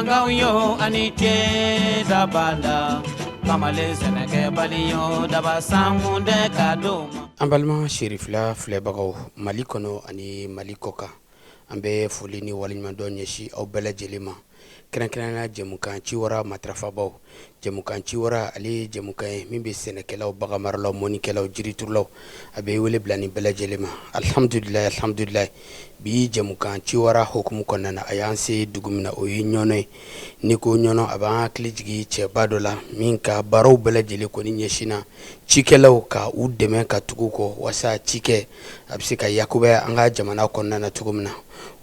Bamanankanw yo ani ce dabada kamalen sɛnɛkɛbali yo daba sankun tɛ ka don ma. An balima Serifila filɛbagaw Mali kɔnɔ ani Mali kɔkan, an bɛ foli ni waleɲumandɔn ɲɛsin aw bɛɛ lajɛlen ma, kɛrɛnkɛrɛnnenya jɛmukan Ciwara matarafabaaw. Jɛmukan Ciwara, ale ye jɛmukan ye min bɛ sɛnɛkɛlaw, baganmaralaw, mɔnikɛlaw, jiriturulaw, a bɛ wele bila nin bɛɛ lajɛlen ma. Alihamdulilayi, alihamdulilayi, bi jɛmukan Ciwara hukumu kɔnɔna na, a y'an se dugu min na, o ye Ɲɔnɔ ye. N'i ko Ɲɔnɔ, a b'an hakili jigin cɛba dɔ la min ka baaraw bɛɛ lajɛlen kɔni ɲɛsinna cikɛlaw ka u dɛmɛ ka tugu kɔ walasa cikɛ a bɛ se ka yakubaya an ka jamana kɔnɔna na cogo min na.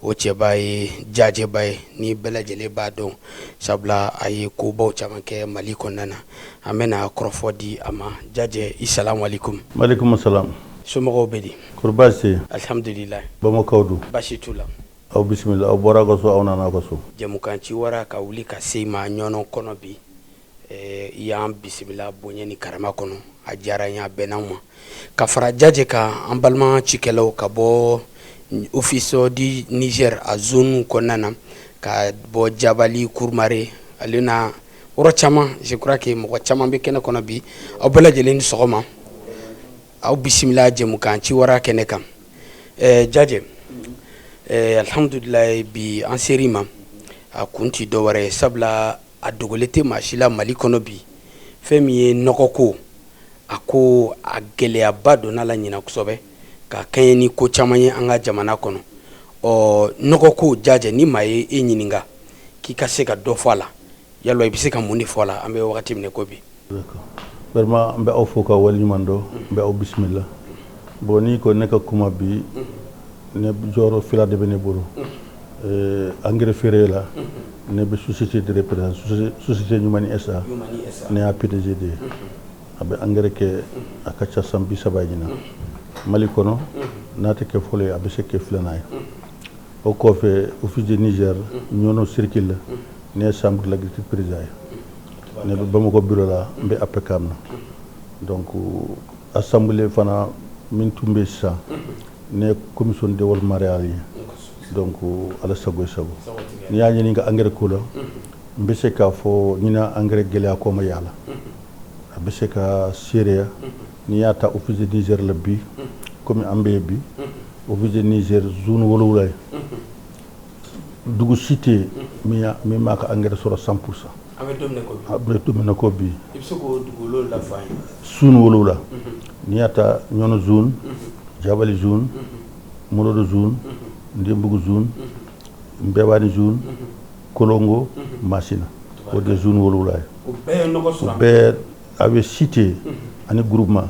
O cɛba ye Jajɛba ye, ni bɛɛ lajɛlen b'a dɔn, sabula a ye kobaw caman kɛ Mali kɔnɔna na. An bɛna kɔrɔfɔ di a ma. Jajɛ, i salamu aleykum. Maaleykum salam. Somɔgɔw bɛ di? Kɔri baasi tɛ yen? Alihamudulila. Bamakɔkaw dun? Baasi t'u la. Aw bisimila, aw bɔra aw ka so, aw nana aw ka so. Jɛmukan Ciwara ka wuli ka se i ma Ɲɔnɔ kɔnɔ bi, i y'an bisimila bonya ni karama kɔnɔ, a diyara n ye, a bɛnna anw ma. Ka fara Jajɛ kan, an balima cikɛlaw ka bɔ Office du Niger a zone kɔnɔna na, ka bɔ Jabali, Kurumare, ale na yɔrɔ caman, je crois que mɔgɔ caman bɛ kɛnɛ kɔnɔ bi. Aw bɛɛ lajɛlen ni sɔgɔma, aw bisimila jɛmukan Ciwara kɛnɛ kan. Jajɛ, alihamdulilayi, bi an ser'i ma, a kun tɛ dɔwɛrɛ ye, sabula a dogolen tɛ maa si la Mali kɔnɔ bi, fɛn min ye nɔgɔko, a ko a gɛlɛyaba donna la ɲinan kosɛbɛ ka kɛɲɛ ni ko caman ye an ka jamana kɔnɔ. Ɔ nɔgɔko, Jajɛ, ni maa ye e ɲininka k'i ka se ka dɔ fɔ a la, yala i bɛ se ka mun de fɔ a la, an bɛ wagati min ko bi? Vraiment, n bɛ aw fo ka waleɲuman dɔn, n bɛ aw bisimila. Bon, n'i ko ne ka kuma bi, ne jɔyɔrɔ fila de bɛ ne bolo. Engrais feere la, ne bɛ société de représentation, société Ɲumani SA, ne y'a PDG de ye. A bɛ engrais kɛ, a ka ca san 30 ɲinan Mali kɔnɔ. N'a tɛ kɛ fɔlɔ ye, a bɛ se kɛ filanan ye. O kɔfɛ, Office du Niger Ɲɔnɔ circle la, ne ye chambre de l'agriculture président ye. Ne bɛ Bamakɔ bureau la, n bɛ APCAM na. Donc assemblée fana min tun bɛ sisan, ne ye commission de développement rural ye. Donc Ala sago i sago. N'i y'a ɲininka engrais ko la, n bɛ se k'a fɔ ɲinan engrais gɛlɛya ko ma y'a la, a bɛ se ka seereya. N'i y'a ta Office du Niger la bi, komi an bɛ yen bi, Office du Niger zone 7 ye, dugu si tɛ yen min m'a ka engrais sɔrɔ 100%. An bɛ don min na ko bi. An bɛ don min na ko bi. I bɛ se k'o dugu 7 fɔ an ye? Zone 7, n'i y'a ta Ɲɔnɔ zone, Jabali zone, Morodo zone, Ndenbugu zone, Nbɛbani zone, Kolongo, Masina, o de zone 7 ye. O bɛɛ ye nɔgɔ sɔrɔ. O bɛɛ a bɛ cité ani groupement.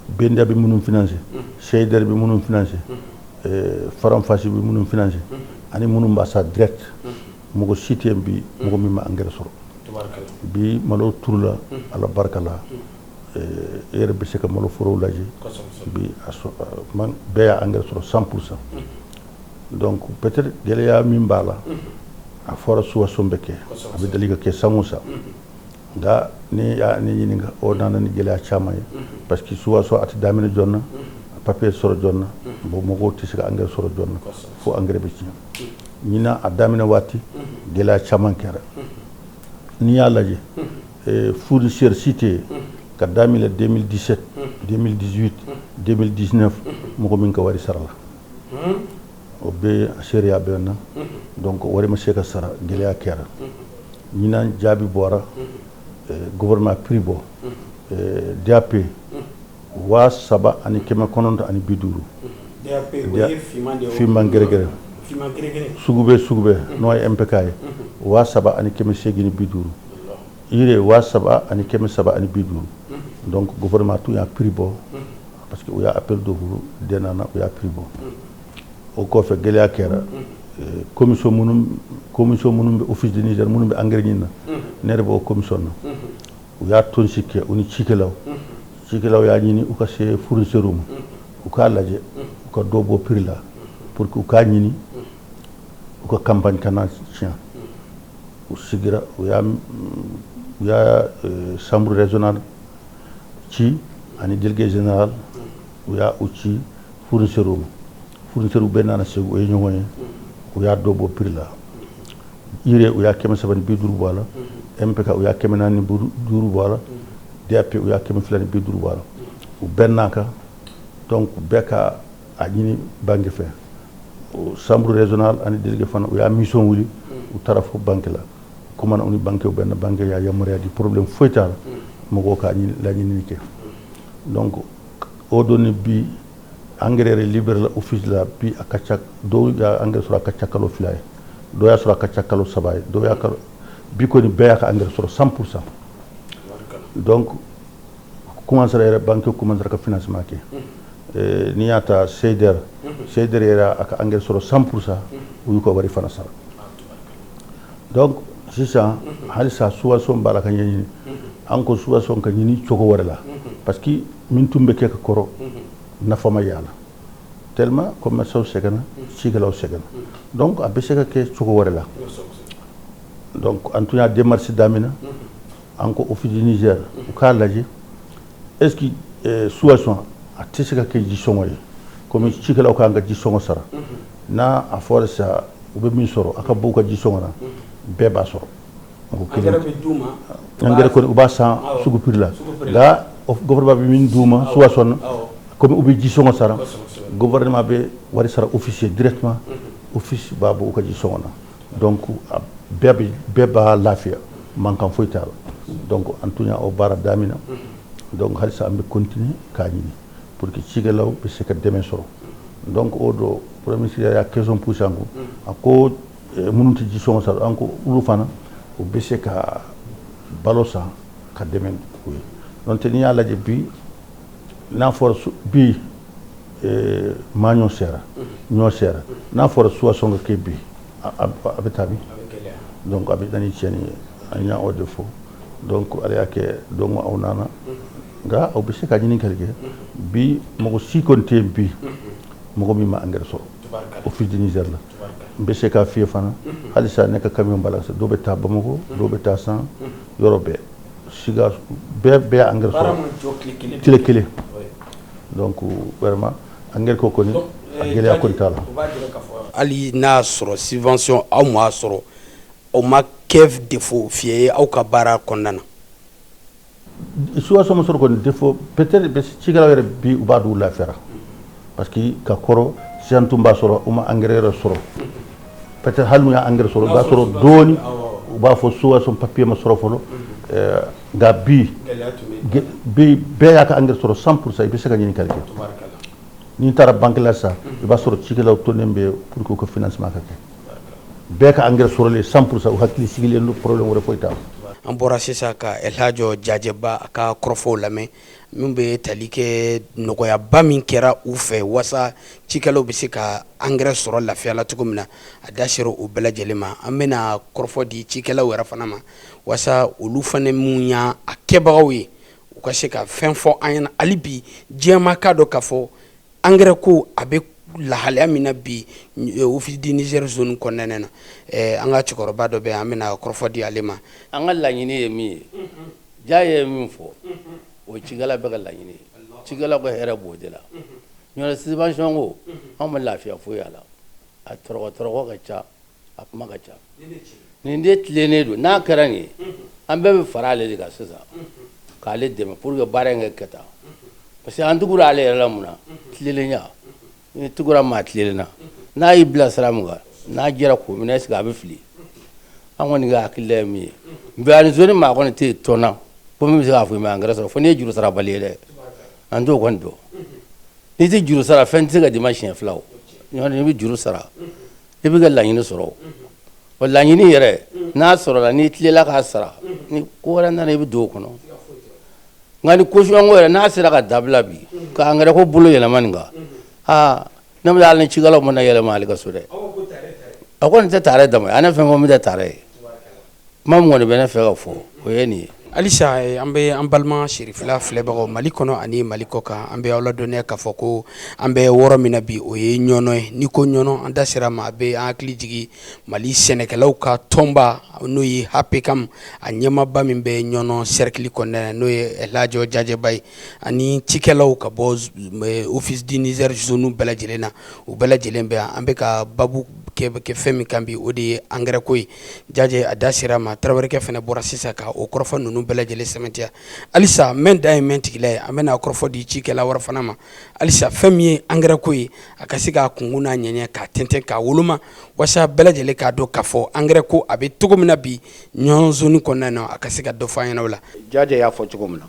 BNDA bɛ minnu financer, CIDR bɛ minnu financer, Faranfasi bɛ minnu financer, ani minnu b'a san direct, mɔgɔ si tɛ yen bi mɔgɔ min ma engrais sɔrɔ. Bi malo turula, Ala barika la, e yɛrɛ bɛ se ka malo forow lajɛ bi, bɛɛ y'a engrais sɔrɔ 100%. Donc peut-être gɛlɛya min b'a la, a fɔra subvention bɛ kɛ, a bɛ deli ka kɛ san o san. Nka ni y'a ne ɲininka, o nana ni gɛlɛya caman ye, parce que subvention a tɛ daminɛ joona, papier sɔrɔ joona. Bon, mɔgɔw tɛ se ka engrais sɔrɔ joona fo engrais bɛ tiɲɛ. Ɲinan a daminɛ waati, gɛlɛya caman kɛra. N'i y'a lajɛ, fournisseur si tɛ yen ka daminɛ 2017, 2018, 2019, mɔgɔ min ka wari sara la, o bɛ seereya bɛ na. Donc wari ma se ka sara, gɛlɛya kɛra. Ɲinan jaabi bɔra, gouvernement prix bɔ, DAP 3950. Finman gɛrɛgɛrɛ sugu bɛ, sugu bɛ, n'o ye MPK ye, 3850. Urée 3350. Donc gouvernement tun y'a prix bɔ, parce que u y'a appel d'offre den nana, u y'a prix bɔ. O kɔfɛ, gɛlɛya kɛra. Commission minnu bɛ Office du Niger, minnu bɛ engrais ɲini na, ne yɛrɛ b'o commission na. U y'a tɔnsi kɛ u ni cikɛlaw. Cikɛlaw y'a ɲini u ka se fournisseurs ma, u k'a lajɛ u ka dɔ bɔ prix la pour que u k'a ɲini u ka campagne kana tiɲɛ. U sigira, u y'a chambre régionale ci ani délégué général, u y'a u ci fournisseurs ma. Fournisseurs bɛɛ nana Segu, o ye ɲɔgɔn ye, u y'a dɔ bɔ prix la. Urée, u y'a 350 bɔ a la. MPK, u y'a 405 bɔ a la. DAP, u y'a 250 bɔ a la. U bɛɛ n'a kan. Donc bɛɛ ka a ɲini banque fɛ. O chambre régionale ani délégué fana, u y'a mission wuli, u taara fo banque la. Kumana u ni banque, bɛnna, banque y'a yamaruya di, problème foyi t'a la, mɔgɔw ka laɲinini kɛ. Donc o don ni bi, engrais yɛrɛ libéré la office la bi, a ka ca. Dɔw y'a engrais sɔrɔ, a ka ca kalo 2 ye, dɔw y'a sɔrɔ, a ka ca kalo 3 ye, dɔw y'a kalo. Bi kɔni, bɛɛ y'a ka engrais sɔrɔ 100%. Donc commencera yɛrɛ, banque commencera ka financement kɛ. N'i y'a ta CDR, CDR yɛrɛ a ka engrais sɔrɔ 100%, u y'u ka wari fana sara. Donc sisan halisa subvention b'a la ka ɲɛɲini. An ko subvention ka ɲini cogo wɛrɛ la, parce que min tun bɛ kɛ ka kɔrɔ, nafa ma y'a la tellement. Commerçant sɛgɛnna, cikɛlaw sɛgɛnna. Donc a bɛ se ka kɛ cogo wɛrɛ la. Donc an tun y'a démarche daminɛ. An ko Office du Niger u k'a lajɛ, est ce que subvention a tɛ se ka kɛ jisɔngɔ ye, komi cikɛlaw kan ka jisɔngɔ sara. N'a a fɔra sisan, u bɛ min sɔrɔ, a ka bɔ u ka jisɔngɔ na, bɛɛ b'a sɔrɔ. Mɔgɔ kelen engrais kɔni, u b'a san sugu prix la. Nka gouvernement bɛ min d'u ma subvention na, komi u bɛ jisɔngɔ sara, gouvernement bɛ wari sara office directement, office b'a bɔ u ka jisɔngɔ na. Donc bɛɛ bɛ, bɛɛ b'a lafiya, mankan foyi t'a la. Donc an tun y'a o baara daminɛ. Donc halisa an bɛ continuer k'a ɲini pour que cikɛlaw bɛ se ka dɛmɛ sɔrɔ. Donc o don, premier ministre y'a question posé an kun, a ko minnu tɛ jisɔngɔ sara, an ko olu fana u bɛ se ka balo san ka dɛmɛ u ye. Donc n'i y'a lajɛ bi, n'a fɔra bi maɲɔ sera, ɲɔ sera, n'a fɔra subvention ka kɛ bi, a bɛ taa bi. Donc a bɛ na ni tiɲɛni ye. An y'a o de fɔ. Donc ala y'a kɛ, donc aw nana. Nka aw bɛ se ka ɲininkali kɛ. Bi mɔgɔ si kɔni tɛ yen bi, mɔgɔ min ma engrais sɔrɔ Office du Niger la. N bɛ se k'a f'i ye fana, halisa ne ka camion b'a la, dɔw bɛ taa Bamakɔ, dɔw bɛ taa san yɔrɔ bɛɛ, Sikaso, bɛɛ bɛɛ y'a engrais sɔrɔ tile kelen. Donc vraiment, engrais ko kɔni, a gɛlɛya kɔni t'a la. Hali n'a sɔrɔ subvention aw m'a sɔrɔ, o ma kɛ défaut fiyɛ ye aw ka baara kɔnɔna na? Subvention ma sɔrɔ kɔni, défaut peut-être cikɛlaw yɛrɛ bi, u b'a dɔn u lafiyara, parce que ka kɔrɔ sisan tun b'a sɔrɔ u ma engrais yɛrɛ sɔrɔ. Peut-être hali n'u y'a engrais sɔrɔ, u b'a sɔrɔ dɔɔni, u b'a fɔ subvention papier ma sɔrɔ fɔlɔ. Nka bi bi, bɛɛ y'a ka engrais sɔrɔ 100%. I bɛ se ka ɲininkali kɛ. N'i taara banque la sisan, i b'a sɔrɔ cikɛlaw tonnen bɛ pour que u ka financement ka kɛ. Bɛɛ ka engrais sɔrɔlen 100%, u hakili sigilen don, problème wɛrɛ foyi t'a la. An bɔra sisan ka Elhadj Jajɛba a ka kɔrɔfɔw lamɛn, min bɛ tali kɛ nɔgɔyaba min kɛra u fɛ walasa cikɛlaw bɛ se ka angɛrɛ sɔrɔ lafiya la cogo min na. A da sera o bɛɛ lajɛlen ma. An bɛna kɔrɔfɔ di cikɛlaw yɛrɛ fana ma, walasa olu fana mun y'a a kɛbagaw ye, u ka se ka fɛn fɔ an ɲɛna. Hali bi diɲɛma k'a dɔn k'a fɔ angɛrɛ ko a bɛ lahalaya min na bi Office du Niger zone kɔnɔna na. An ka cɛkɔrɔba dɔ bɛ yen, an bɛna kɔrɔfɔ di ale ma. An ka laɲini ye min ye, ja ye min fɔ, o ye cikɛla bɛɛ ka laɲini ye. Cikɛlaw ka hɛrɛ b'o de la. Ɲɔntɛ subvention ko, anw ma lafiya foyi a la. A tɔrɔkɔ tɔrɔkɔ ka ca, a kuma ka ca. Nin de tilennen don. N'a kɛra nin ye, an bɛɛ bɛ fara ale de kan sisan k'ale dɛmɛ pour que baara in ka kɛ tan, parce que an tugura ale yɛrɛ la. Mun na? Tilelenya. Ni tugura maa tilennen na, n'a y'i bila sira min kan, n'a jɛra k'o minɛ, est ce que a bɛ fili? An kɔni ka hakilila ye min ye, mais ani zone maa kɔni tɛ yen tɔn na ko min bɛ se k'a fɔ i ma engrais sɔrɔ, fo n'i ye juru sarabali ye dɛ. An t'o kɔni dɔn. N'i tɛ juru sara, fɛn tɛ se ka d'i ma siɲɛ fila. O ɲɔgɔn, n'i bɛ juru sara, i bɛ ka laɲini sɔrɔ. O laɲini yɛrɛ, n'a sɔrɔla, n'i tilela k'a sara, ni ko wɛrɛ nana, i bɛ don o kɔnɔ. Nka ni caution ko yɛrɛ, n'a sera ka dabila bi, ka engrais ko bolo yɛlɛma nin kan, aa, ne bɛ hali ni cikɛlaw mana yɛlɛma ale ka so dɛ. A kɔni tɛ taare dama ye, a ne fɛn fɔ min tɛ taare ye. Kuma min kɔni bɛ ne fɛ ka fɔ, o ye nin ye. Halisa an bɛ an balima Sirifila filɛbagaw, Mali kɔnɔ ani Mali kɔ kan, an bɛ aw ladɔnniya k'a fɔ ko an bɛ yɔrɔ min na bi, o ye Ɲɔnɔ ye. N'i ko Ɲɔnɔ, an da sera ma, a bɛ an hakili jigin Mali sɛnɛkɛlaw ka tɔnba, n'o ye HAPECAM, a ɲɛmaaba min bɛ Ɲɔnɔ cercle kɔnɔna na, n'o ye Elhadj Jajɛba ye, ani cikɛlaw ka bɔ Office du Niger zone bɛɛ lajɛlen na, u bɛɛ lajɛlen bɛ yan. An bɛ ka babu kɛ kɛ fɛn min kan bi, o de ye angɛrɛ ko ye. Jajɛ a da sera ma, tarawelekɛ fana bɔra sisan ka o kɔrɔfɔ ninnu bɛɛ lajɛlen sɛmɛntiya. Halisa mɛn da ye mɛn tigila ye, an bɛna kɔrɔfɔ di cikɛla wɛrɛ fana ma. Halisa fɛn min ye angɛrɛ ko ye, a ka se k'a kunkun n'a ɲɛɲɛ k'a tɛntɛn k'a woloma, walasa bɛɛ lajɛlen k'a dɔn k'a fɔ angɛrɛ ko a bɛ cogo min na bi Ɲɔnɔ zone kɔnɔna na, a ka se ka dɔ fɔ an ɲɛna o la. Jajɛ y'a fɔ cogo min na,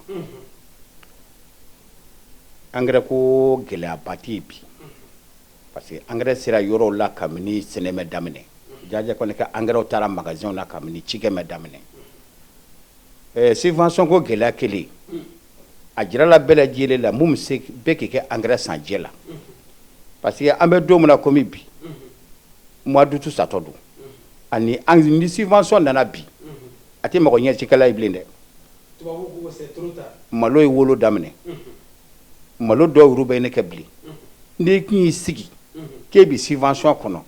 angɛrɛ ko gɛlɛyaba tɛ yen bi, parce que angɛrɛ sera yɔrɔw la kabini sɛnɛ mɛ daminɛ. Jajɛ kɔni ka angɛrɛw taara magasinw na kabini cikɛ mɛ daminɛ. Subvention ko gɛlɛya kelen, a jirala bɛɛ lajɛlen la mun bɛ se bɛɛ k'i kɛ angɛrɛ san jɛ la, parce que an bɛ don min na komi bi, mois d'août satɔ don, ani ni subvention nana bi, a tɛ mɔgɔ ɲɛ cikɛla ye bilen dɛ. Malo ye wolo daminɛ, malo dɔw yɛrɛ bɛ ne kɛ bilen. N'i kun y'i sigi k'e bɛ subvention kɔnɔ,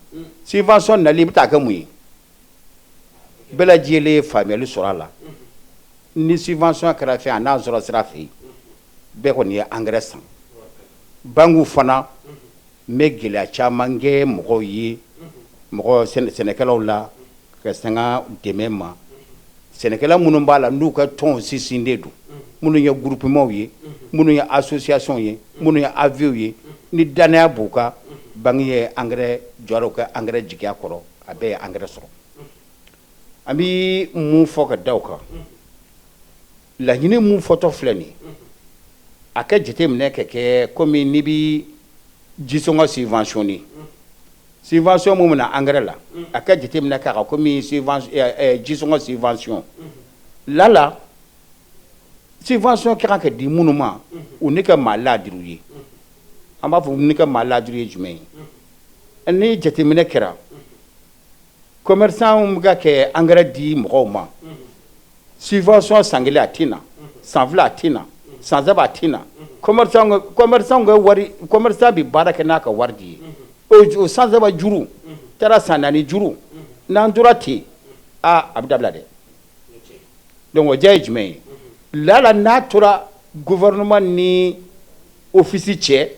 subvention nali i bɛ taa kɛ mun ye? Bɛɛ lajɛlen ye faamuyali sɔrɔ a la. Ni subvention kɛra fɛn a n'a sɔrɔ sira fɛ yen, bɛɛ kɔni ye angɛrɛ san. Banque fana n bɛ gɛlɛya caman kɛ mɔgɔw ye, mɔgɔ sɛnɛkɛlaw la, ka sanga dɛmɛ ma. Sɛnɛkɛla minnu b'a la n'u ka tɔnw sinsinnen don, minnu ye groupement ye, minnu ye association ye, minnu ye AVE ye, ni danaya b'u kan, banque ye angɛrɛ jɔyɔrɔ ka angɛrɛ jigiya kɔrɔ, a bɛɛ ye angɛrɛ sɔrɔ. An bɛ mun fɔ ka da o kan? Laɲini mun fɔtɔ filɛ nin ye, a kɛ jateminɛ ka kɛ komi n'i bɛ jisɔngɔ subventionné, subvention mun bɛna angɛrɛ la, a ka jateminɛ k'a kan komi jisɔngɔ subvention lala. Subvention ka kan ka di minnu ma, u ne kɛ maa laadiriw ye. An b'a fɔ ne kɛ maa laadiri ye jumɛn ye? Ni jateminɛ kɛra, commerçant bɛ ka kɛ angɛrɛ di mɔgɔw ma, subvention san kelen a tɛ na, san 2 a tɛ na, san 3 a tɛ na. Commerçant ka wari, commerçant bɛ baara kɛ n'a ka wari de ye. O san 3 juru taara san 4 juru, n'an tora ten, aa, a bɛ dabila dɛ. Donc o diya ye jumɛn ye? Lala n'a tora gouvernement ni office cɛ,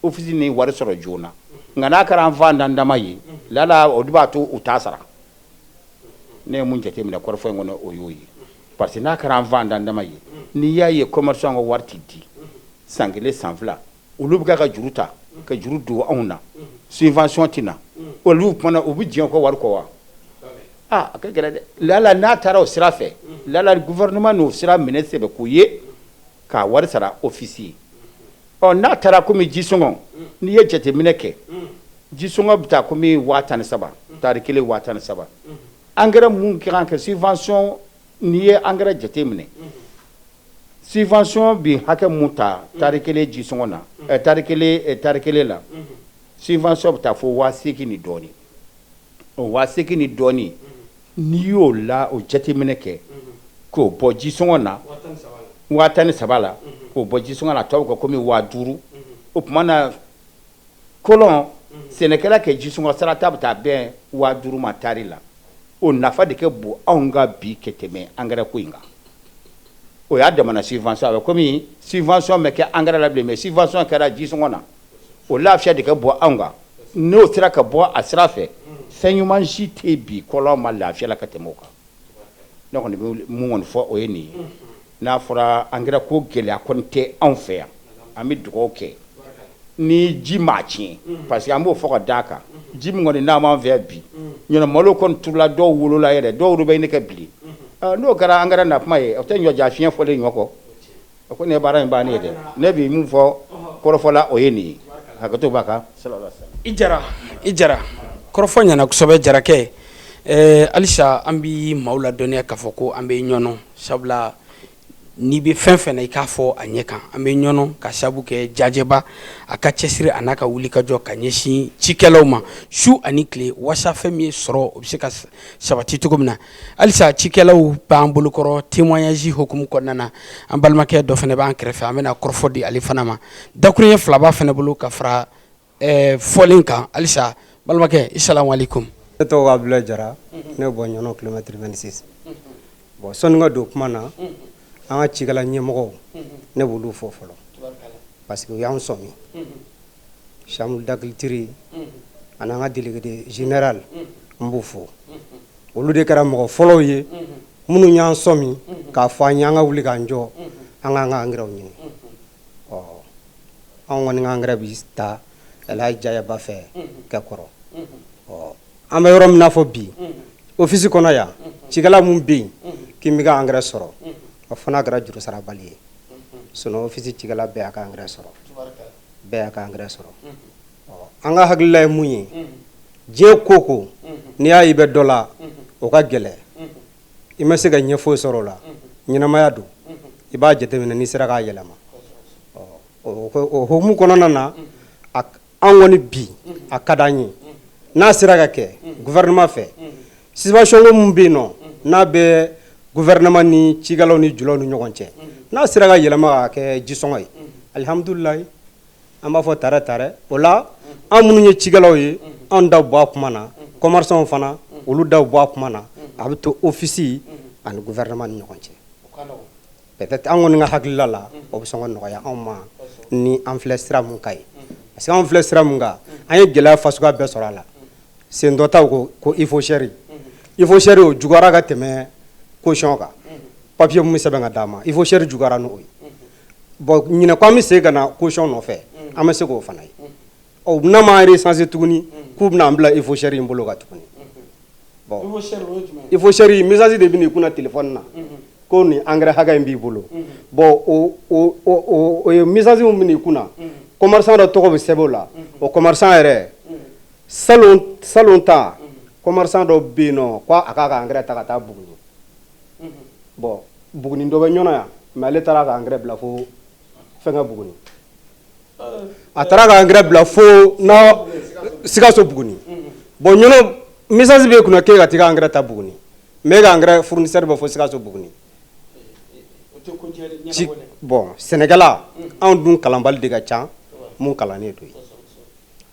office ni wari sɔrɔ joona, nka n'a kɛra an fa dama ye, lala o de b'a to u t'a sara. Ne ye mun jateminɛ kɔrɔfɔ in kɔnɔ, o y'o ye, parce que n'a kɛra an fa dama ye, n'i y'a ye commerçant ka wari tɛ di san kelen, san 2, olu bɛ ka juru ta ka juru don anw na, subvention tɛ na, olu fana u bɛ diɲɛ kɔ wari kɔ wa? Aa, a ka gɛlɛn dɛ. Lala n'a taara o sira fɛ, lala gouvernement n'o sira minɛ sɛbɛ k'o ye k'a wari sara office ye. Ɔ, n'a taara komi jisɔngɔ, n'i ye jateminɛ kɛ, jisɔngɔ bɛ taa komi 13 000 tari kelen, 13 000. Engrais mun ka kan kɛ subvention, n'i ye engrais jateminɛ, subvention bi hakɛ mun ta tari kelen jisɔngɔ na, tari kelen la, subvention bɛ taa fo 8 000 ni dɔɔnin. O 8 000 ni dɔɔnin, n'i y'o la o jateminɛ kɛ k'o bɔ jisɔngɔ na 13 000 la, k'o bɔ jisɔngɔ na, a tɔ bɛ kɛ komi 5 000. O tuma na kɔlɔn sɛnɛkɛla kɛ jisɔngɔ sarata bɛ taa bɛn 5 000 ma tari la. O nafa de kɛ bon anw ka bi ka tɛmɛ engrais ko in kan. O y'a damana subvention, a bɛ komi subvention bɛ kɛ engrais la bilen, mais subvention kɛra jisɔngɔ na, o lafiya de kɛ bɔ anw kan. N'o sera ka bɔ a sira fɛ, fɛn ɲuman si tɛ bi kɔlɔn ma lafiya la ka tɛmɛ o kan. Ne kɔni bɛ mun kɔni fɔ, o ye nin ye. N'a fɔra engrais ko gɛlɛya kɔni tɛ anw fɛ yan, an bɛ dugawu kɛ ni ji m'a tiɲɛ, parce que an b'o fɔ ka d'a kan, ji min kɔni n'a m'an fɛ bi ɲinɛ, malo kɔni turula, dɔw wolola yɛrɛ, dɔw bɛ ɲini ka bilen. N'o kɛra engrais na kuma ye, o tɛ ɲɔja fiɲɛ fɔlen ɲɔ kɔ. O ko nin ye baara in bannen ye dɛ. Ne bɛ mun fɔ kɔrɔfɔ la, o ye nin ye. Hakɛto b'a kan. I Jara, i Jara, kɔrɔfɔ ɲɛna kosɛbɛ, Jarakɛ. Halisa an bɛ maaw ladɔnniya k'a fɔ ko an bɛ Ɲɔnɔ, sabula n'i bɛ fɛn fɛn na, i k'a fɔ a ɲɛ kan. An bɛ Ɲɔnɔ ka sabu kɛ Jajɛba a ka cɛsiri a n'a ka wuli ka jɔ ka ɲɛsin cikɛlaw ma su ani tile, waasa fɛn min ye sɔrɔ, o bɛ se ka sabati cogo min na. Halisa cikɛlaw b'an bolokɔrɔ témoignage hukumu kɔnɔna na. An balimakɛ dɔ fana b'an kɛrɛfɛ, an bɛna kɔrɔfɔ di ale fana ma, dakuruɲɛ filaba fana bolo ka fara fɔlen kan. Halisa balimakɛ, i salamualeykum. Ne tɔgɔ Abdoulaye Jara, ne bɛ bɔ Ɲɔnɔ, kilomètre 26. Bon, sɔnni ka don kuma na, an ka cikɛla ɲɛmɔgɔw, ne b'olu fɔ fɔlɔ, parce que u y'an sɔmi, chambre d'agriculture. Ani an ka délégué général, n b'u fo. Olu de kɛra mɔgɔ fɔlɔw ye minnu y'an sɔmi k'a fɔ an ye an ka wuli k'an jɔ, an k'an ka angɛrɛw ɲini. Ɔ, anw kɔni ka angɛrɛ bi ta Elhaji Jajaba fɛ kɛ kɔrɔ. Ɔ, an bɛ yɔrɔ min na fɔ bi, office kɔnɔ yan, cikɛla mun bɛ yen k'i bɛ ka angɛrɛ sɔrɔ, o fana kɛra jurusarabali ye. Sinon office cikɛla bɛɛ y'a ka angɛrɛ sɔrɔ, bɛɛ y'a ka angɛrɛ sɔrɔ. Ɔ, an ka hakilila ye mun ye? Diɲɛ ko ko n'i y'a ye i bɛ dɔ la, o ka gɛlɛn, i ma se ka ɲɛ foyi sɔrɔ o la. Ɲɛnamaya don, i b'a jateminɛ n'i sera k'a yɛlɛma. Ɔ, o hukumu kɔnɔna na, an kɔni bi a ka d'an ye n'a sera ka kɛ gouvernement fɛ, subvention ko min bɛ yen nɔ, n'a bɛ gouvernement ni cikɛlaw ni julaw ni ɲɔgɔn cɛ, n'a sera ka yɛlɛma ka kɛ jisɔngɔ ye, alihamudulilayi, an b'a fɔ tarɛ tarɛ. O la, an minnu ye cikɛlaw ye, anw da bɔ a kuma na, commerçants fana, olu da bɔ a kuma na, a bɛ to office ani gouvernement ni ɲɔgɔn cɛ. Peut-être an kɔni ka hakilila la, o bɛ sɔn ka nɔgɔya anw ma ni an filɛ sira mun kan ye, parce que anw filɛ sira mun kan, an ye gɛlɛya fasuguya bɛɛ sɔrɔ a la. Sen dɔ taw ko ko IFOCHER, IFOCHER o juguyara ka tɛmɛ caution kan. Papier mun bɛ sɛbɛn ka d'a ma, IFOCHER juguyara n'o ye. Bon, ɲinɛ ko an bɛ segin ka na caution nɔfɛ, an bɛ se k'o fana ye. Ɔ, n'a m'an recenser tuguni k'u bɛna an bila IFOCHER in bolo kan tuguni. Bon, IFOCHER message de bɛ n'i kunna téléphone na ko nin engrais hakɛ in b'i bolo. Bon, o ye message min bɛ n'i kunna, commerçant dɔ tɔgɔ bɛ sɛbɛn o la. O commerçant yɛrɛ, salon ta, commerçant dɔ bɛ yen nɔ ko a k'a ka engrais ta ka taa Buguni. Bon, Buguni dɔ bɛ Ɲɔnɔ yan, mais ale taara ka engrais bila fo fɛnkɛ Buguni. A taara ka engrais bila fo na Sikaso Buguni. Bon, Ɲɔnɔ message bɛ kunna k'e ka t'i ka engrais ta Buguni, mais e ka engrais fournisseur bɛ fo Sikaso Buguni. Ci bon, sɛnɛkɛla anw dun kalanbali de ka ca mun kalannen don yen.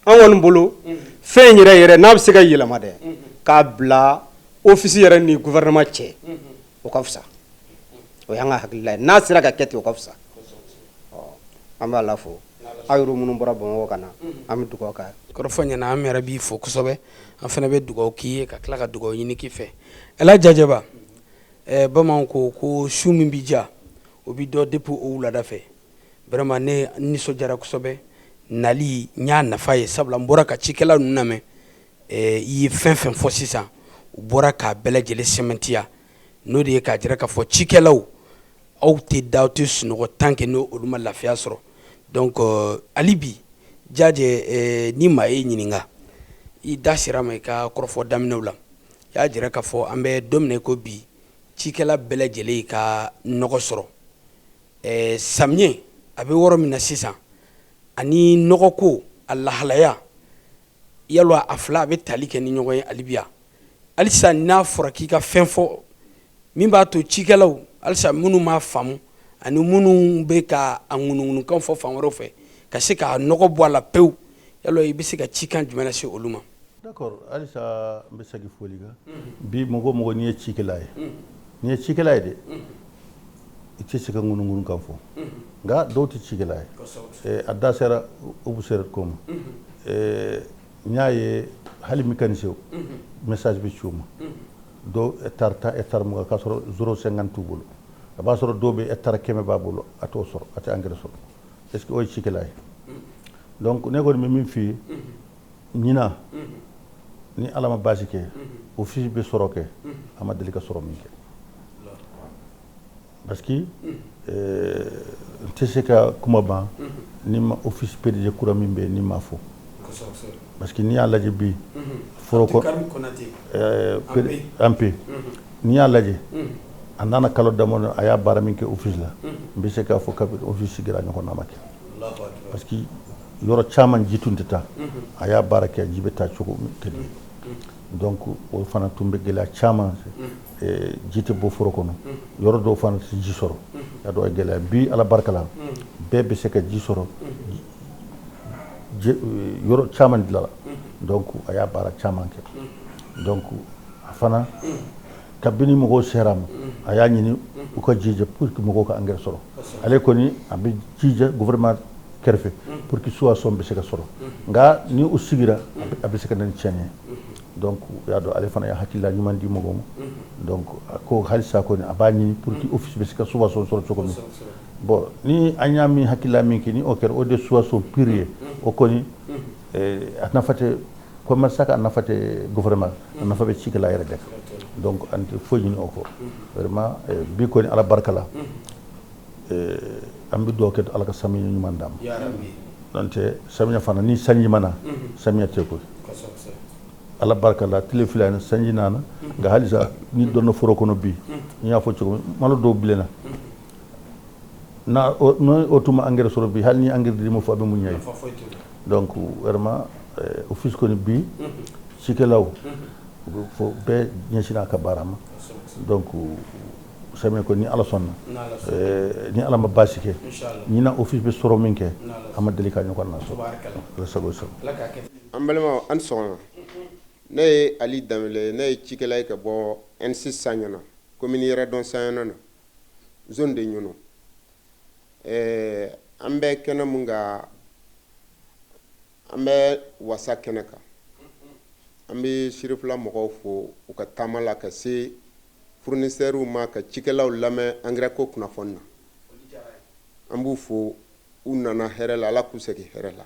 An kɔni bolo, fɛn yɛrɛ yɛrɛ n'a bɛ se ka yɛlɛma dɛ k'a bila office yɛrɛ ni gouvernement cɛ, o ka fisa. O y'an ka hakilila ye. N'a sera ka kɛ ten, o ka fisa. Ɔ, an b'a la fo aw yɛrɛ minnu bɔra Bamakɔ ka na, an bɛ dugawu kɛ. Kɔrɔfɔ ɲɛna, an yɛrɛ b'i fo kosɛbɛ. An fana bɛ dugawu k'i ye ka tila ka dugawu ɲini k'i fɛ. Elhaji Jajaba, bamananw ko ko su min b'i ja, o b'i dɔn depuis o wulada fɛ. Vraiment, ne nisɔndiyara kosɛbɛ nali. N y'a nafa ye, sabula n bɔra ka cikɛla ninnu lamɛn. I ye fɛn fɛn fɔ sisan, u bɔra k'a bɛɛ lajɛlen sɛmɛntiya. N'o de ye k'a jira k'a fɔ cikɛlaw, aw tɛ da, aw tɛ sunɔgɔ tant que n'o olu ma lafiya sɔrɔ. Donc hali bi, Jajɛ, ni maa ye ɲininka, i da sera ma i ka kɔrɔfɔ daminɛw la, i y'a jira k'a fɔ an bɛ don min na i ko bi, cikɛla bɛɛ lajɛlen ka nɔgɔ sɔrɔ. Samiyɛ a bɛ yɔrɔ min na sisan, ani nɔgɔko a lahalaya yalɔ, a fila a bɛ tali kɛ ni ɲɔgɔn ye. Halibiya, halisa n'a fɔra k'i ka fɛn fɔ min b'a to cikɛlaw halisa minnu m'a faamu ani minnu bɛ ka a ŋunuŋunukan fɔ fan wɛrɛw fɛ, ka se k'a nɔgɔ bɔ a la pewu, yalɔ i bɛ se ka cikan jumɛn lase olu ma? D'accord, halisa n bɛ segin foli kan. Bi, mɔgɔ o mɔgɔ n'i ye cikɛla ye, n'i ye cikɛla ye dɛ, i tɛ se ka ŋunuŋunu kan fɔ. Nka dɔw tɛ cikɛla ye. A da sera Obuser ko ma, n y'a ye hali mécanicien, message bɛ ci u ma, dɔw hectare 10, hectare 20, k'a sɔrɔ 0,50 t'u bolo. A b'a sɔrɔ dɔw bɛ hectare 100 b'a bolo, a t'o sɔrɔ, a tɛ engrais sɔrɔ. Est ce que o ye cikɛla ye? Donc ne kɔni bɛ min f'i ye, ɲinan, ni Ala ma baasi kɛ, office bɛ sɔrɔ kɛ a ma deli ka sɔrɔ min kɛ, parce que n tɛ se ka kuma ban ni ma office PDG kura min bɛ yen ni ma fɔ, parce que n'i y'a lajɛ bi foro kɔ an pe, n'i y'a lajɛ, a nana kalo damadɔ, a y'a baara min kɛ office la, n bɛ se k'a fɔ kabini office sigira ɲɔgɔn na ma kɛ, parce que yɔrɔ caman ji tun tɛ taa. A y'a baara kɛ, ji bɛ taa cogo min kelen. Donc o fana tun bɛ gɛlɛya caman, ji tɛ bɔ foro kɔnɔ, yɔrɔ dɔw fana tɛ ji sɔrɔ. Y'a dɔn, a gɛlɛya. Bi, Ala barika la, bɛɛ bɛ se ka ji sɔrɔ, yɔrɔ caman dilanna. Donc a y'a baara caman kɛ. Donc a fana, kabini mɔgɔw sera a ma, a y'a ɲini u ka jija pour que mɔgɔw ka engrais sɔrɔ. Ale kɔni a bɛ jija gouvernement kɛrɛfɛ pour que subvention bɛ se ka sɔrɔ. Nka ni o sigira, a bɛ se ka na ni tiɲɛni ye. Donc u y'a dɔn, ale fana ye hakilila ɲuman di mɔgɔw ma. Donc a ko halisa kɔni, a b'a ɲini pour que office bɛ se ka subvention sɔrɔ cogo min. Bon, ni an y'a min hakilila min kɛ, ni o kɛra, o de subvention pure ye. O kɔni, a nafa tɛ commerçant kan, a nafa tɛ gouvernement, a nafa bɛ cikɛla yɛrɛ de kan. Donc an tɛ foyi ɲini o kɔ vraiment. Bi kɔni, Ala barika la, an bɛ dugawu kɛ Ala ka samiya ɲuman d'an ma. N'o tɛ, samiya fana, ni sanji ma na, samiya tɛ koyi. Ala barika la, tile 2 ni sanji nana. Nka halisa, ni donna foro kɔnɔ bi, n y'a fɔ cogo min, malo dɔw bilenna na, n'o o tuma engrais sɔrɔ bi, hali ni engrais dir'i ma fɔ, a bɛ mun ɲɛ ye? Donc vraiment, office kɔni bi, cikɛlaw fo bɛɛ ɲɛsinna a ka baara ma. Donc samiya kɔni, ni Ala sɔnna, ni Ala ma baasi kɛ, ɲinan office bɛ sɔrɔ min kɛ, an ma deli ka ɲɔgɔn na sɔrɔ. Ala sago, sago. An balimaw, an sɔgɔma. Ne ye Ali Danbele, ne ye cikɛla ye ka bɔ N6 Saɲana, commune Yɛrɛdɔn Saɲana na, zone de Ɲɔnɔ. An bɛ kɛnɛ mun kan, an bɛ wasa kɛnɛ kan. An bɛ Sirifila mɔgɔw fo u ka taama la ka se fournisseurs ma, ka cikɛlaw lamɛn engrais ko kunnafoni na. An b'u fo, u nana hɛrɛ la, Ala k'u segin hɛrɛ la.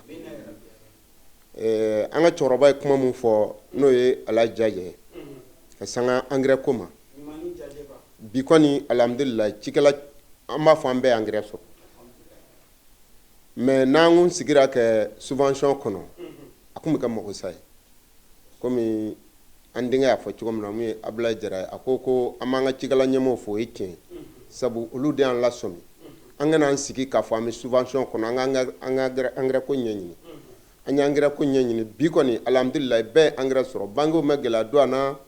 An ka cɛkɔrɔba ye kuma min fɔ, n'o ye Ala Jajɛ ye ka sanga engrais ko ma bi kɔni, alhamdulilayi, cikɛla, an b'a fɔ an bɛɛ engrais sɔrɔ. Mais n'an kun sigira kɛ subvention kɔnɔ, a kun bɛ kɛ magosa ye. Komi an denkɛ y'a fɔ cogo min na, mun ye Abulayi Jara ye, a ko ko an b'an ka cikɛla ɲɛmɔgɔw fo, o ye tiɲɛ ye, sabu olu de y'an lasɔmi an kana an sigi k'a fɔ an bɛ subvention kɔnɔ. An ka engrais ko ɲɛɲini, an ye engrais ko ɲɛɲini. Bi kɔni, alhamdulilayi, bɛɛ ye engrais sɔrɔ. Banques ma gɛlɛya don an na,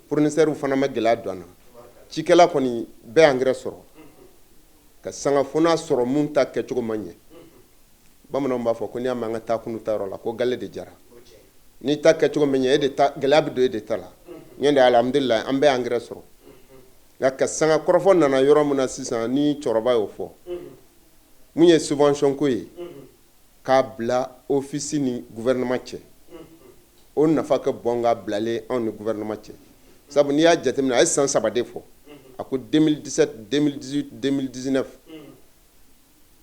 fournisseurs fana ma gɛlɛya don an na. Cikɛla kɔni, bɛɛ ye engrais sɔrɔ ka sanga, fo n'a sɔrɔ mun ta kɛcogo ma ɲɛ. Bamananw b'a fɔ ko n'i y'a mɛn an ka taa kunu ta yɔrɔ la, ko gale de jara. N'i ta kɛcogo ma ɲɛ, e de ta gɛlɛya bɛ don e de ta la. Ɲɛ de, alhamdulilayi, an bɛɛ ye engrais sɔrɔ. Nka ka sanga kɔrɔfɔ nana yɔrɔ min na sisan, ni cɛkɔrɔba y'o fɔ, mun ye subvention ko ye k'a bila office ni gouvernement cɛ, o nafa ka bon ka bilalen anw ni gouvernement cɛ. Sabu n'i y'a jateminɛ, a ye san 3 de fɔ. A ko 2017, 2018, 2019,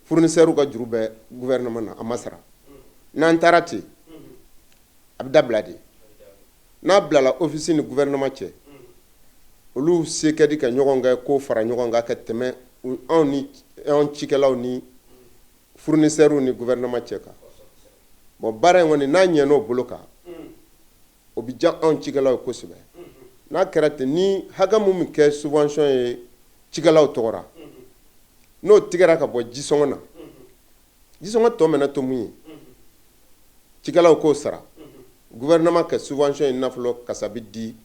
fournisseurs ka juru bɛ gouvernement na, a ma sara. N'an taara ten, a bɛ dabila de. N'a bilala office ni gouvernement cɛ, olu se ka di ka ɲɔgɔn kɛ ko fara ɲɔgɔn kan ka tɛmɛ anw ni anw cikɛlaw ni fournisseurs ni gouvernement cɛ kan. Bon, baara in kɔni, n'a ɲɛn'o bolo kan, o bɛ diya anw cikɛlaw ye kosɛbɛ. N'a kɛra ten, ni hakɛ mun bɛ kɛ subvention ye cikɛlaw tɔgɔ la, n'o tigɛra ka bɔ jisɔngɔ na, jisɔngɔ tɔ mɛnɛ to mun ye? Cikɛlaw k'o sara, gouvernement ka subvention in nafolo kasabi di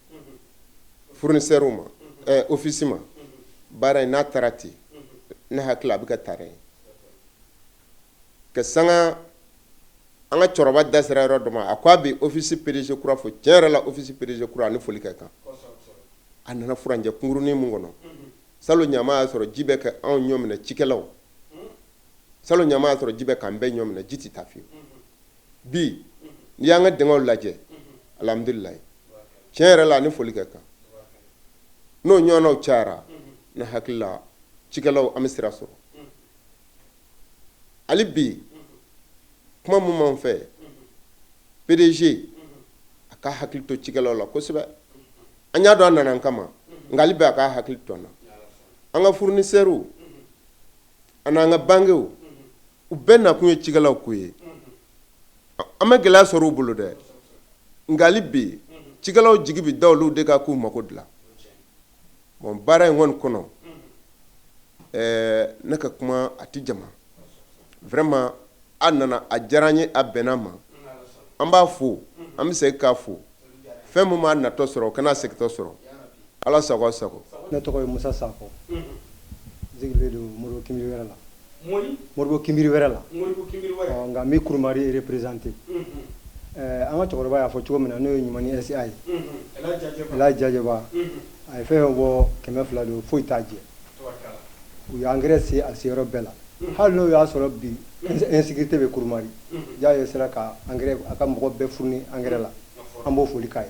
fournisseurs ma, office ma. Baara in n'a taara ten, ne hakili, a bɛ kɛ tare ye ka sanga. An ka cɛkɔrɔba da sera yɔrɔ dɔ ma, a ko a bɛ office PDG kura fo. Tiɲɛ yɛrɛ la, office PDG kura, ani foli ka kan. A nana furanjɛ kunkurunin mun kɔnɔ, salon ɲama y'a sɔrɔ ji bɛ kɛ anw ɲɔ minɛ cikɛlaw. Salon ɲama y'a sɔrɔ ji bɛ k'an bɛɛ ɲɔ minɛ, ji tɛ taa fiyewu. Bi n'i y'an ka dingɛw lajɛ, alhamdulilayi, tiɲɛ yɛrɛ la, ani foli ka kan. N'o ɲɔgɔnnaw cayara, ne hakili la, cikɛlaw, an bɛ sira sɔrɔ. Hali bi, kuma mun b'an fɛ, PDG a ka hakili to cikɛlaw la kosɛbɛ. An y'a dɔn a nana an kama, nka hali bi a ka hakili to an na. An ka fournisseurs ani an ka banques, u bɛɛ nakun ye cikɛlaw ko ye. An bɛ gɛlɛya sɔrɔ u bolo dɛ, nka hali bi cikɛlaw jigi bɛ da olu de kan k'u mako dilan. Bon, baara in kɔni kɔnɔ, ne ka kuma a ti jama. Vraiment, a nana, a diyara n ye, a bɛnna ma. An b'a fo, an bɛ segin k'a fo. Fɛn min b'a natɔ sɔrɔ, o kana segintɔ sɔrɔ. Ala sago, sago. Ne tɔgɔ ye Musa Sakɔ, sigilen don Moribo Kinbiri wɛrɛ la. Moribo Kinbiri wɛrɛ la, nka n bɛ Kurumari représenté. An ka cɛkɔrɔba y'a fɔ cogo min na, n'o ye Ɲumani SA ye, Elhaji Jajɛba, a ye fɛn fɛn bɔ, 200 don, foyi t'a jɛ. U ye engrais se a seyɔrɔ bɛɛ la, hali n'o y'a sɔrɔ bi. Insécurité bɛ Kurumari, Jaye sera ka engrais a ka mɔgɔ bɛɛ fourni engrais la, an b'o foli k'a ye.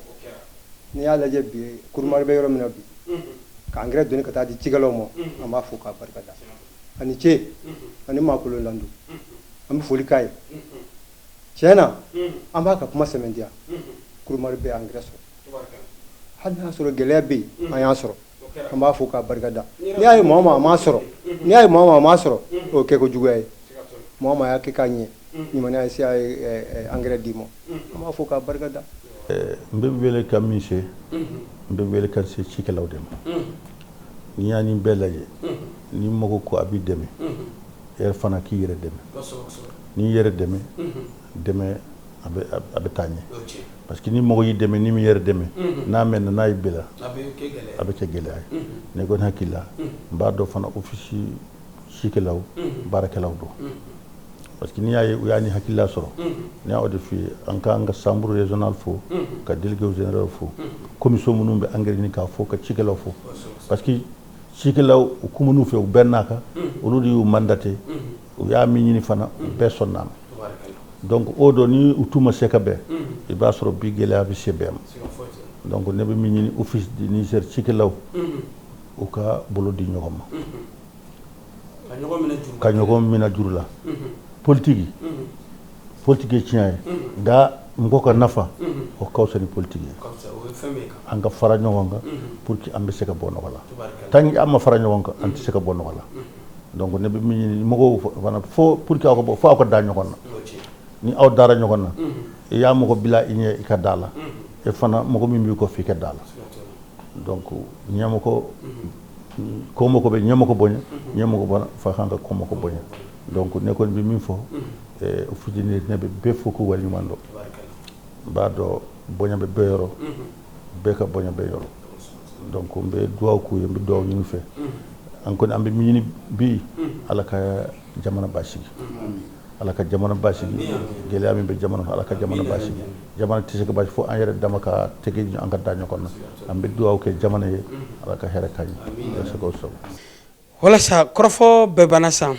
N'i y'a lajɛ bi, Kurumari bɛ yɔrɔ min na bi, ka engrais doni ka taa di cikɛlaw ma, an b'a fo k'a barika da. Ani ce ani maakolon landu, an bɛ foli k'a ye. Tiɲɛ na, an b'a ka kuma sɛmɛntiya, Kurumari bɛ engrais sɔrɔ, hali n'a sɔrɔ gɛlɛya bɛ yen, an y'a sɔrɔ, an b'a fo k'a barika da. N'i y'a ye maa o maa m'a sɔrɔ, n'i y'a ye maa o maa m'a sɔrɔ, o ye kɛko juguya ye. Maa o maa y'a kɛ k'a ɲɛ, ɲumaniya ye se a ye engrais d'i ma, an b'a fo k'a barika da. N bɛ wele ka min se, n bɛ wele ka se cikɛlaw de ma. N'i y'a nin bɛɛ lajɛ, ni mɔgɔ ko a b'i dɛmɛ, e yɛrɛ fana k'i yɛrɛ dɛmɛ. N'i yɛrɛ dɛmɛ, dɛmɛ a bɛ taa ɲɛ, parce que ni mɔgɔ y'i dɛmɛ, ni m'i yɛrɛ dɛmɛ, n'a mɛnna, n'a y'i bila, a bɛ kɛ gɛlɛya ye. Ne kɔni hakili la, n b'a dɔn fana office cikɛlaw baarakɛlaw don, parce que n'i y'a ye u y'a ni hakilila sɔrɔ, ne y'o de f'i ye, an k'an ka chambre régionale fo, ka délégué général fo, commission minnu bɛ engrais ɲini k'a fo, ka cikɛlaw fo, parce que cikɛlaw u kumun'u fɛ, u bɛɛ n'a kan, olu de y'u mandaté, u y'a min ɲini fana, u bɛɛ sɔnn'a ma. Donc o don ni u t'u ma se ka bɛn, i b'a sɔrɔ bi gɛlɛya bɛ se bɛɛ ma. Donc ne bɛ min ɲini office du Niger cikɛlaw, u ka bolo di ɲɔgɔn ma, ka ɲɔgɔn minɛ juru la. Politiki, politiki ye tiɲɛ ye, nka mɔgɔ ka nafa o ka fisa ni politiki ye. An ka fara ɲɔgɔn kan pour que an bɛ se ka bɔ nɔgɔ la. Tant que an ma fara ɲɔgɔn kan, an tɛ se ka bɔ nɔgɔ la. Donc ne bɛ min ɲini mɔgɔw fana fo, pour que aw ka bɔ, fo aw ka da ɲɔgɔn na. Ni aw dara ɲɔgɔn na, i y'a mɔgɔ bila i ɲɛ, i ka da la, e fana mɔgɔ min b'i kɔfɛ, i ka da la. Donc ɲɛmɔgɔ kɔmɔgɔ bɛ ɲɛmɔgɔ bonya, ɲɛmɔgɔ fa kan ka kɔmɔgɔ bonya. Donc ne kɔni bɛ min fɔ office, ne bɛ bɛɛ fo k'u waleɲuman dɔn. N b'a dɔn bonya bɛ bɛɛ yɔrɔ, bɛɛ ka bonya bɛɛ yɔrɔ. Donc n bɛ dugawu k'u ye, n bɛ dugawu ɲini fɛ. An kɔni an bɛ min ɲini bi, Ala ka jamana basigi, Ala ka jamana basigi. Gɛlɛya min bɛ jamana, Ala ka jamana basigi. Jamana tɛ se ka basi fo an yɛrɛ dama ka tɛgɛ, an ka da ɲɔgɔn na. An bɛ dugawu kɛ jamana ye, Ala ka hɛrɛ k'an ye, Ala sago sago. Walasa kɔrɔfɔ bɛɛ banna san,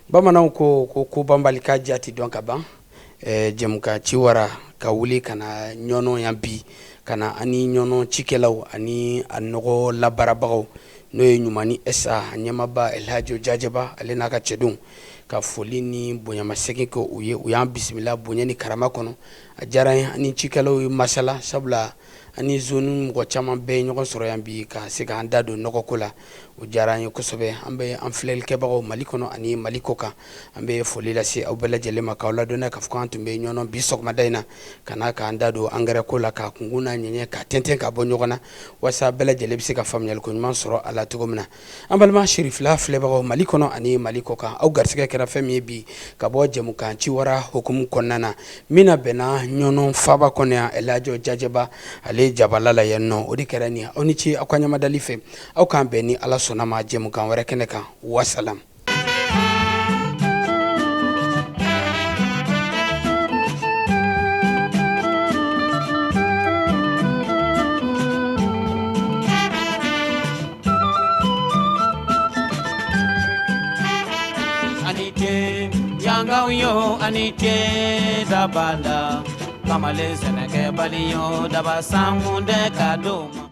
bamananw ko ko ko banbali ka jati dɔn ka ban. Jɛmukan ciwara ka wuli ka na Ɲɔnɔ yan bi, ka na ani Ɲɔnɔ cikɛlaw ani a nɔgɔ labaarabagaw, n'o ye Ɲumani SA ɲɛmaaba Elhaji Jajɛba, ale n'a ka cɛdenw, ka foli ni bonyamasegin kɛ u ye. U y'an bisimila bonya ni karama kɔnɔ, a diyara an ye. Ani cikɛlaw ye masala, sabula ani zone mɔgɔ caman bɛɛ ye ɲɔgɔn sɔrɔ yan bi ka se k'an da don nɔgɔko la, o diyara an ye kosɛbɛ. An bɛ an filɛlikɛbagaw Mali kɔnɔ ani Mali kɔ kan, an bɛ foli lase aw bɛɛ lajɛlen ma, k'aw ladɔnniya k'a fɔ k'an tun bɛ Ɲɔnɔ bi sɔgɔmada in na, ka na k'an da don angɛrɛ ko la, k'a kunkun n'a ɲɛɲɛ k'a tɛntɛn ka bɔ ɲɔgɔn na, walasa bɛɛ lajɛlen bɛ se ka faamuyaliko ɲuman sɔrɔ a la cogo min na. An balima Cherifila filɛbagaw Mali kɔnɔ ani Mali kɔ kan, aw garisɛgɛ kɛra fɛn min ye bi ka bɔ jɛmukan ciwara hukumu kɔnɔna na, min na bɛnna Ɲɔnɔ faaba kɔnɔ yan, Elhaji Jajɛba ale jabala la yan nɔ, o de kɛra nin ye. Aw ni ce aw ka ɲamadali fɛ, aw k'an bɛn ni Ala sɔnna ma jɛmukan wɛrɛ kɛnɛ kan. Wasalam. Yangaw yo ani ce dabala, kamalen sɛnɛkɛbali yo daba sankun dɛ ka d'o ma.